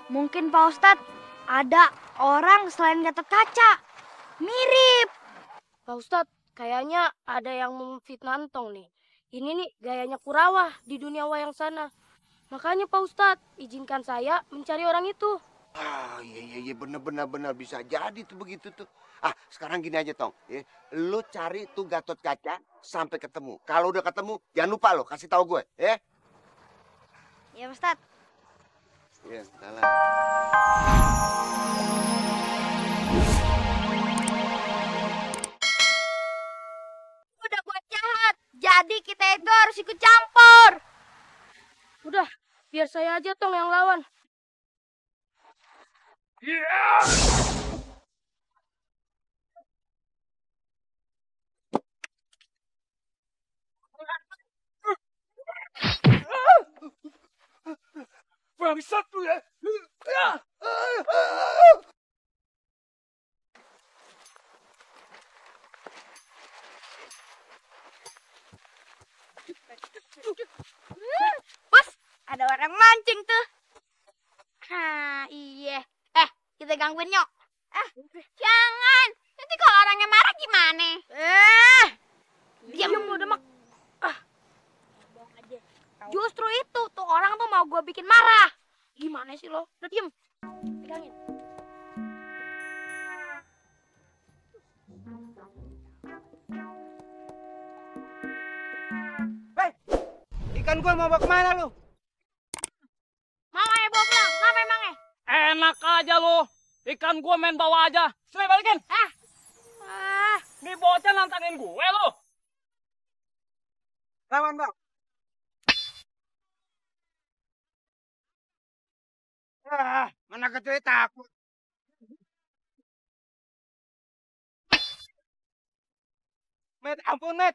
Mungkin Pak Ustadz ada orang selain Gatot Kaca. Mirip. Pak Ustadz, kayaknya ada yang memfitnah Entong nih. Ini nih gayanya Kurawa di dunia wayang sana. Makanya Pak Ustadz, izinkan saya mencari orang itu. Iya bener bisa jadi tuh begitu tuh. Sekarang gini aja Tong, ya. Lu cari tuh Gatot Kaca sampai ketemu. Kalau udah ketemu, jangan lupa lo kasih tahu gue, ya. Ya Ustadz. Iya, salah. Udah buat jahat, jadi kita itu harus ikut campur. Udah, biar saya aja Tong yang lawan. Bangsat lu ya. Bos, ada orang mancing tuh. Iya. Kita gangguin yuk. Jangan. Nanti kalau orangnya marah gimana? Diam lu demek. Justru itu tuh orang tuh mau gue bikin marah. Gimana sih lo? Udah diem. Pegangin. Hei, ikan gua mau bawa kemana lu? Mau bawa pulang. Kenapa emangnya? Enak aja lu. Ikan gua main bawa aja. Sini balikin. Nih bocah nantangin gue lu. Lawan bang. Mana kecil takut. Met, ampun Met.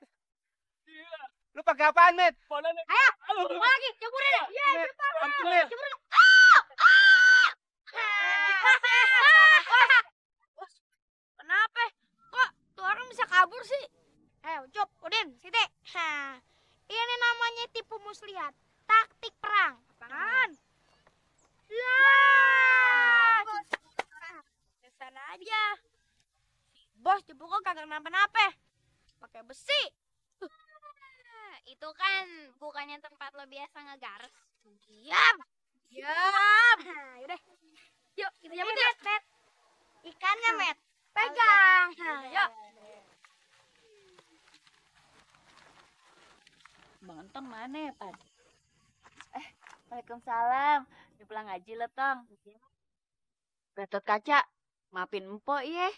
Gila. Lu pakai apaan Met? Ayo, mau lagi, ceburin deh. Iya, cepat. Ampun Met. Ceburin. Kenapa? Kok tuh orang bisa kabur sih? Ucup, Udin, Siti. Ini namanya tipu muslihat. Taktik perang. Apaan? Kesana aja. Bos dipukul kagak kenapa-napa. Pakai besi. Itu kan bukannya tempat lo biasa ngegares. Diam. Diam. Yaudah. Yuk, kita nyambut yuk, Met. Ikannya, Met. Pegang. Yuk. Bang Entong mana ya, Pan? Waalaikumsalam. Udah pulang ngaji lo, Tong. Gatot Kaca, maafin Empok ya.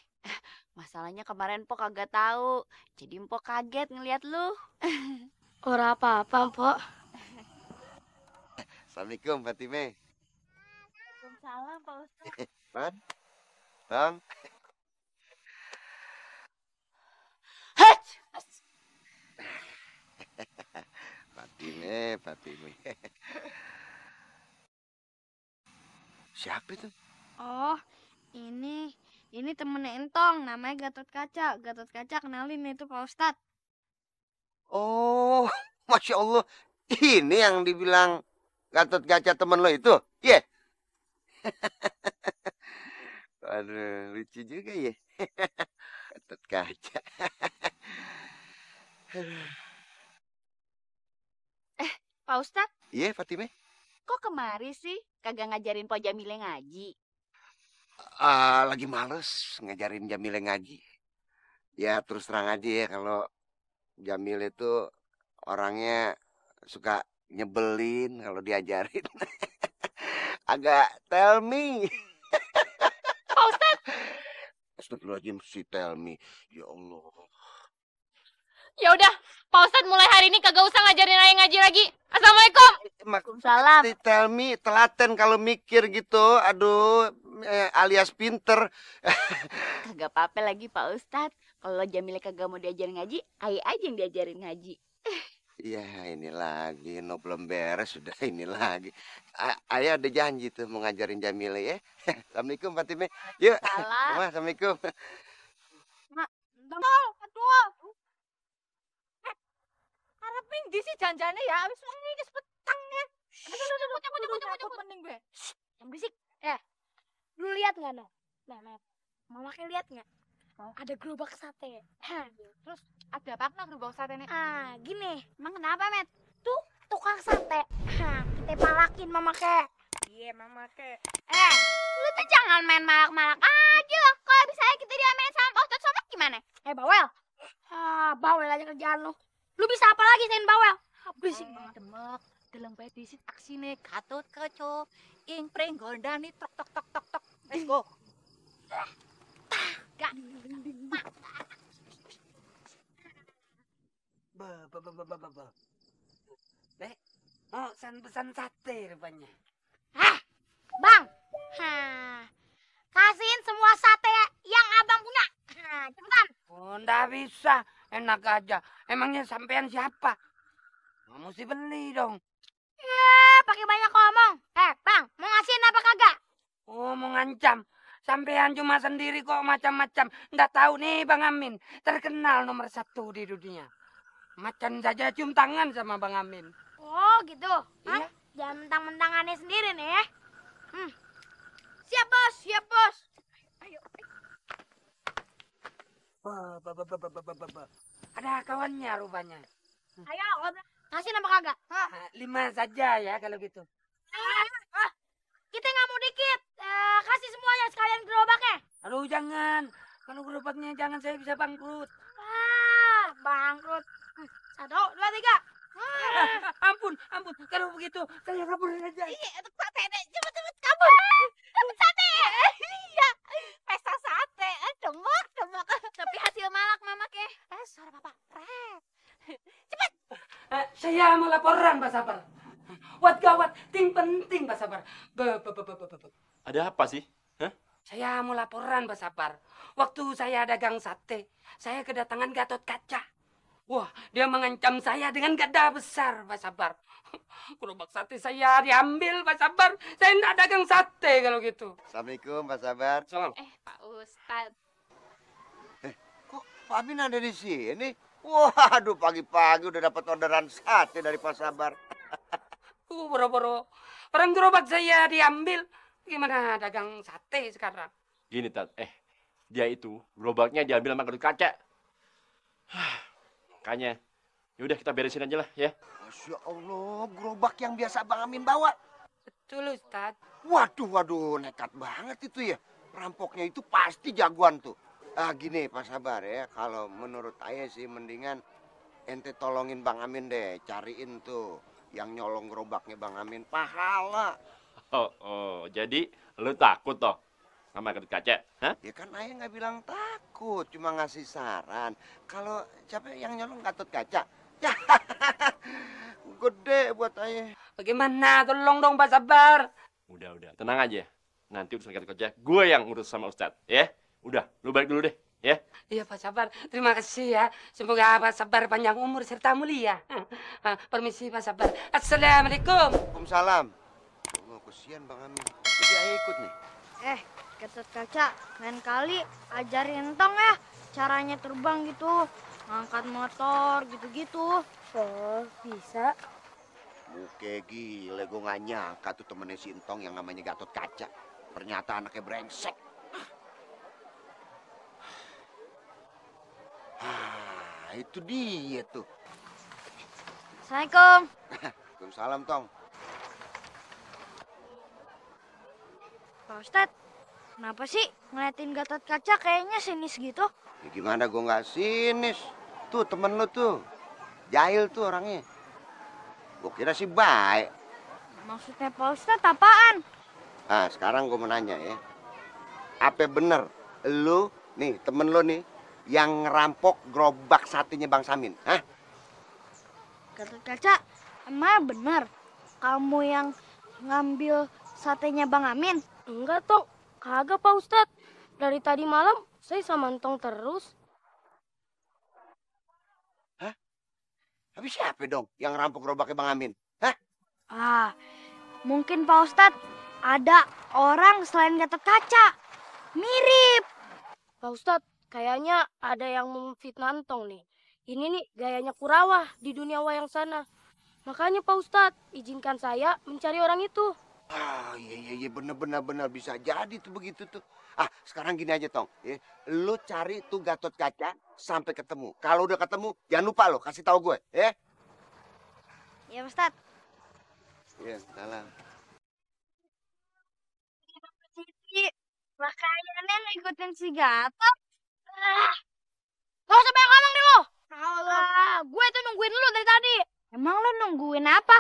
Masalahnya kemarin Empok kagak tahu. Jadi Empok kaget ngeliat lu. Ora apa-apa, Mpok. Assalamualaikum Fatime. Waalaikumsalam, Pak Ustadz. Pan? Bang? Fatime. Siapa itu? Oh, ini temennya Entong, namanya Gatot Kaca. Gatot Kaca kenalin itu Pak Ustadz. Oh, Masya Allah. Ini yang dibilang Gatot Kaca temen lo itu? Iya. Yeah. Aduh, lucu juga ya. Gatot Kaca. Pak Ustadz, Iya, Fatime. kok kemari sih kagak ngajarin Pak Jamile ngaji? Lagi males ngajarin Jamile ngaji. Ya terus terang aja ya kalau Jamil itu orangnya suka nyebelin kalau diajarin. Agak tell me. Pak Ustadz. Astagfirullahaladzim si tell me. Ya Allah. Ya udah, Pak Ustadz mulai hari ini kagak usah ngajarin Ayah ngaji lagi. Assalamualaikum. Waalaikumsalam. Si tell me telaten kalau mikir gitu. Aduh, alias pinter. Kagak apa-apa lagi Pak Ustadz. Kalau Jamile kagak mau diajarin ngaji, Ayah aja yang diajarin ngaji. Iya ini lagi, no belum beres sudah ini lagi. Ayah ada janji tuh mau ngajarin Jamile ya. Assalamualaikum Fatime. Yuk. Salam. Assalamualaikum. Aduh. Harapin di sih janjane ya, abis wengi wis petangnya. Mending gue. Yang berisik. Lu lihat nggak, no? Nah, Mama kayak lihat nggak? Ada gerobak sate. Terus ada apa gerobak sate nih? Gini. Emang kenapa, Met? Tuh, tukang sate. Kita palakin Mama kayak. Iya, Mama kayak. Lu tuh jangan main malak-malak aja. Kalau misalnya kita diamain sama Pak Ustadz Somad gimana? Bawel. Bawel aja kerjaan lu. Lu bisa apa lagi selain bawel? Berisik banget. Demek, dalam bayi disit aksine Gatot Kaca. Ing pring gondani tok tok tok tok tok. Let's go. Dek, mau pesan sate rupanya. Bang. Kasihin semua sate yang abang punya. Cepetan. Oh, nggak bisa. Enak aja. Emangnya sampean siapa? Oh, mesti beli dong. Pakai banyak ngomong. Bang, mau ngasihin apa kagak? Oh, mau ngancam. Sampean cuma sendiri kok macam-macam. Nggak tahu nih Bang Amin. Terkenal nomor 1 di dunia. Macan saja cium tangan sama Bang Amin. Oh, gitu. Iya. Jangan mentang-mentang aneh sendiri nih ya. Siap, Bos. Siap, Bos. Ayo. Ada kawannya rupanya. Ayo, kasih apa kagak? 5 saja ya kalau gitu. Kita nggak mau dikit. Kasih semuanya sekalian gerobaknya. Aduh jangan. Kalau gerobaknya jangan saya bisa bangkrut. Bangkrut. 1, 2, 3. Ampun. Kalau begitu saya kabur saja. Sate deh, cepet kabur. Dapat sate. Iya, pesta sate. Demek. Tapi hasil malak Mama ke. Suara Papa. Cepet. Saya mau laporan Pak Sabar. Wat gawat, ting penting Pak Sabar. Ada apa sih? Hah? Saya mau laporan Pak Sabar. Waktu saya dagang sate, saya kedatangan Gatot Kaca. Wah, dia mengancam saya dengan gada besar Pak Sabar. Gerobak sate saya diambil Pak Sabar. Saya tidak dagang sate kalau gitu. Assalamualaikum, Pak Sabar. Salam. Pak Ustadz. Kok Pak Amin ada di sini? Waduh, pagi-pagi udah dapat orderan sate dari Pak Sabar. Boro-boro. Orang gerobak saya diambil. Gimana dagang sate sekarang? Gini, Tat. Dia itu gerobaknya diambil sama Gatot Kaca. Makanya, yaudah kita beresin aja lah ya. Masya Allah, gerobak yang biasa Bang Amin bawa. Betul Ustaz. Waduh, nekat banget itu ya. Rampoknya itu pasti jagoan tuh. Gini Pak Sabar ya, kalau menurut saya sih mendingan ente tolongin Bang Amin deh. Cariin tuh yang nyolong gerobaknya Bang Amin. Pahala. Jadi lu takut toh sama Gatot Kaca? Hah? Ya kan ayah nggak bilang takut, cuma ngasih saran. Kalau siapa yang nyolong Gatot Kaca? Ya, gede buat ayah. Bagaimana? Tolong dong Pak Sabar. Udah, tenang aja. Nanti urusan Gatot Kaca, gue yang urus sama Ustadz, ya. Udah, lu balik dulu deh, ya. Iya Pak Sabar, terima kasih ya. Semoga Pak Sabar panjang umur serta mulia. Permisi Pak Sabar. Assalamualaikum. Waalaikumsalam. Oh, kesian Bang Amin. Jadi ayah ikut nih. Gatot Kaca, lain kali ajarin Tong ya caranya terbang gitu, ngangkat motor gitu-gitu. Oh, bisa. Oke gile, gue gak nyangka tuh temennya si Entong yang namanya Gatot Kaca. Ternyata anaknya brengsek. Itu dia tuh. Assalamualaikum. Waalaikumsalam, Tong. Pak Ustadz, kenapa sih ngeliatin Gatot Kaca kayaknya sinis gitu? Ya gimana gue gak sinis. Tuh temen lu tuh. Jahil tuh orangnya. Gue kira sih baik. Maksudnya Pak Ustadz apaan? Sekarang gue mau nanya ya. Apa bener lu, nih temen lu nih, yang ngerampok gerobak satenya Bang Samin? Hah? Gatot Kaca, emang benar kamu yang ngambil satenya Bang Amin? Enggak, Tong. Kagak, Pak Ustadz. Dari tadi malam, saya sama Entong terus. Tapi siapa dong yang ngerampok gerobaknya Bang Amin? Hah? Mungkin Pak Ustadz ada orang selain Gatot Kaca. Mirip. Pak Ustadz, kayaknya ada yang memfitnah Entong nih. Ini nih gayanya Kurawa di dunia wayang sana. Makanya Pak Ustadz, izinkan saya mencari orang itu. Ah, iya, bener bisa jadi tuh begitu tuh. Ah, sekarang gini aja, Tong. Ya, lu cari tuh Gatot Kaca sampai ketemu. Kalau udah ketemu, jangan lupa lo kasih tahu gue, ya. Ya, Ustad. Iya, salam. Siti, makanya ngikutin si Gatot. Gak usah banyak ngomong deh lo. Gue tuh nungguin lu dari tadi. Emang lu nungguin apa?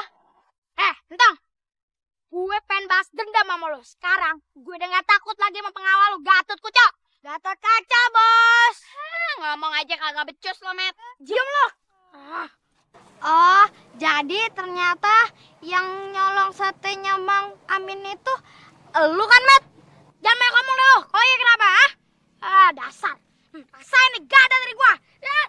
Entang. Gue pengen balas dendam sama lo. Sekarang gue udah gak takut lagi sama pengawal lo, Gatot Kucok. Gatot Kaca, bos. Ngomong aja kagak becus lo, Met. Diam lo. Oh, jadi ternyata yang nyolong satenya Mang Amin itu lu kan, Met? Jangan banyak ngomong deh lo. Oh iya, kenapa, ah? Dasar. Rasain nih, gak ada dari gua. Ya.